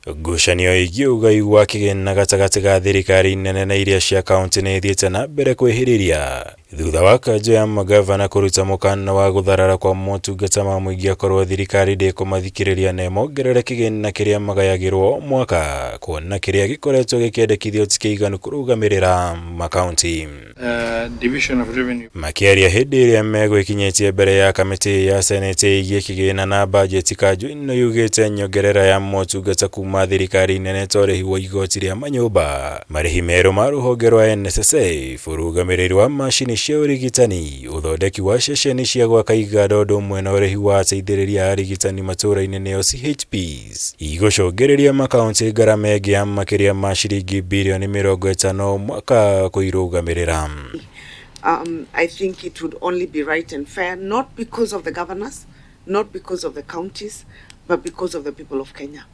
Ngucanio ĩgiĩ ũgai wa kĩgĩna gatagatĩ ga thirikari nene na iria cia kaunti nĩ ĩthiĩte na mbere kwĩhĩrĩria thutha wa kanjũ ya magavana kũruta mũkana wa gũtharara kwa motungata ma mũingĩ akorwo thirikari ndĩkũmathikĩrĩria na ĩmongerere kĩgĩna kĩrĩa magayagĩrwo o mwaka, kuona kĩrĩa gĩkoretwo gĩkĩendekithio ti kĩiganu kũrũgamĩrĩra makaunti. Division of Revenue. Makĩaria hĩndĩ ĩrĩa megwĩkinyĩtie mbere ya kamĩtĩ ya Senate ĩgiĩ kĩgĩna na bajeti, kanjũ ĩno yugĩte nyongerera ya motungata kuma thirikari nene ta ũrĩhi wa igoti rĩa manyũmba, marĩhi merũ ma rũhonge rwa NSSF, ũrũgamĩrĩri wa macini cia ũrigitani, ũthondeki wa ceceni cia gwaka iganda ũndũ ũmwe na ũrĩhi wa ateithĩrĩria a arigitani matũũra-inĩ nĩo CHPs, igũcũngĩrĩria makaunti ngarama ĩngĩ ya makĩria ma ciringi birioni 50 o mwaka kũirũgamĩrĩra. I think it would only be right and fair, not because of the governors, not because of the counties, but because of the people of Kenya.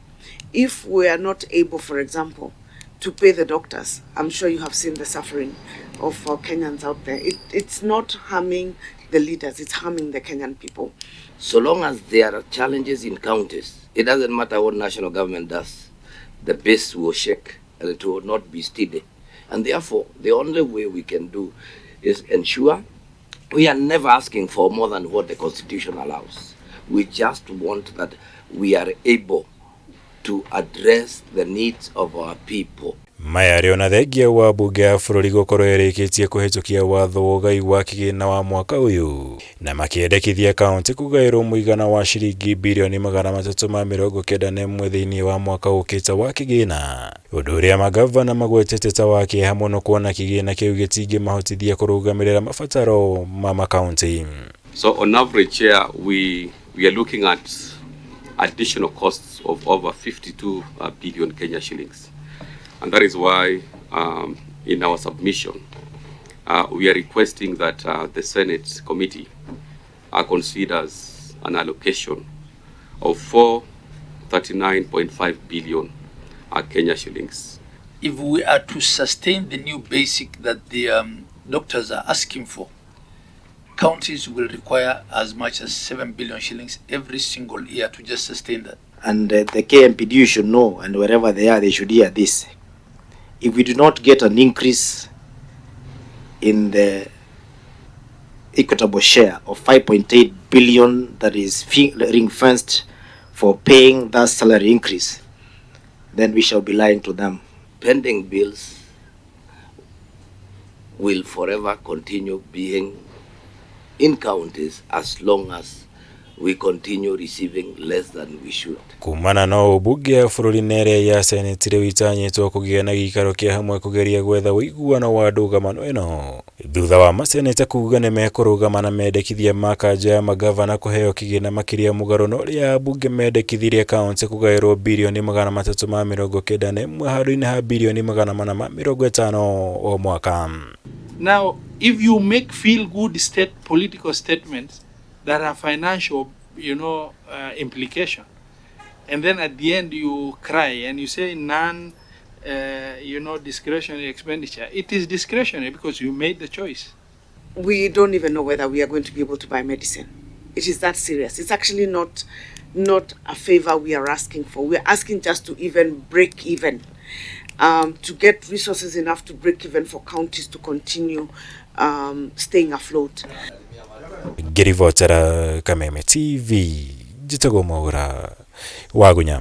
If we are not able, for example, to pay the doctors, I'm sure you have seen the suffering of Kenyans out there. It's not harming the leaders, it's harming the Kenyan people. So long as there are challenges in counties, it doesn't matter what national government does, the base will shake and it will not be steady. And therefore, the only way we can do is ensure we are never asking for more than what the Constitution allows. We just want that we are able to address the needs of our people. Maya arĩ ona thengia wa mbunge ya bũrũri gũkorwo ĩrĩkĩtie kũhĩtũkia watho wa ũgai wa kĩgĩna wa mwaka ũyũ na makĩendekithia kaunti kũgaĩrwo mũigana wa ciringi birioni 391 thĩinĩ wa mwaka ũkĩte wa kĩgĩna, ũndũ ũrĩa magavana magwetete ta wa kĩeha mũno kuona kĩgĩna kĩu gĩtingĩmahotithia kũrũgamĩrĩra mabataro ma makaunti. So on average here, we are looking at additional costs of over 52 billion Kenya shillings. And that is why in our submission, we are requesting that the Senate committee considers an allocation of 439.5 billion Kenya shillings. If we are to sustain the new basic that the doctors are asking for, counties will require as much as 7 billion shillings every single year to just sustain that. And the KMPDU should know, and wherever they are, they should hear this. If we do not get an increase in the equitable share of 5.8 billion that is ring-fenced for paying that salary increase, then we shall be lying to them. Pending bills will forever continue being in counties as long as we continue receiving less than we should. Kumana na ũũ, mbunge ya bũrũri na ĩrĩa ya seneti rĩu itanyĩtwo kũgĩa na gĩikaro kĩa hamwe kũgeria gwetha ũiguano wa ndũgamano ĩno thutha wa maseneta kuga nĩ mekũrũgama na mendekithia ma kanjũ ya magavana kũheo kĩgĩna makĩria mũgarũ na ũrĩa ambunge mendekithirie kaunti kũgaĩrwo birioni 391 handũ-inĩ ha birioni 450 o mwaka. Now, if you make feel good state political statements that have financial implication, and then at the end you cry and you say non, discretionary expenditure. It is discretionary because you made the choice. We don't even know whether we are going to be able to buy medicine. It is that serious. It's actually not a favor we are asking for. We are asking just to even break even, to get resources enough to break even for counties to continue staying afloat. Ngĩribotera Kameme TV, njĩtagwo Mwaũra Wagunya.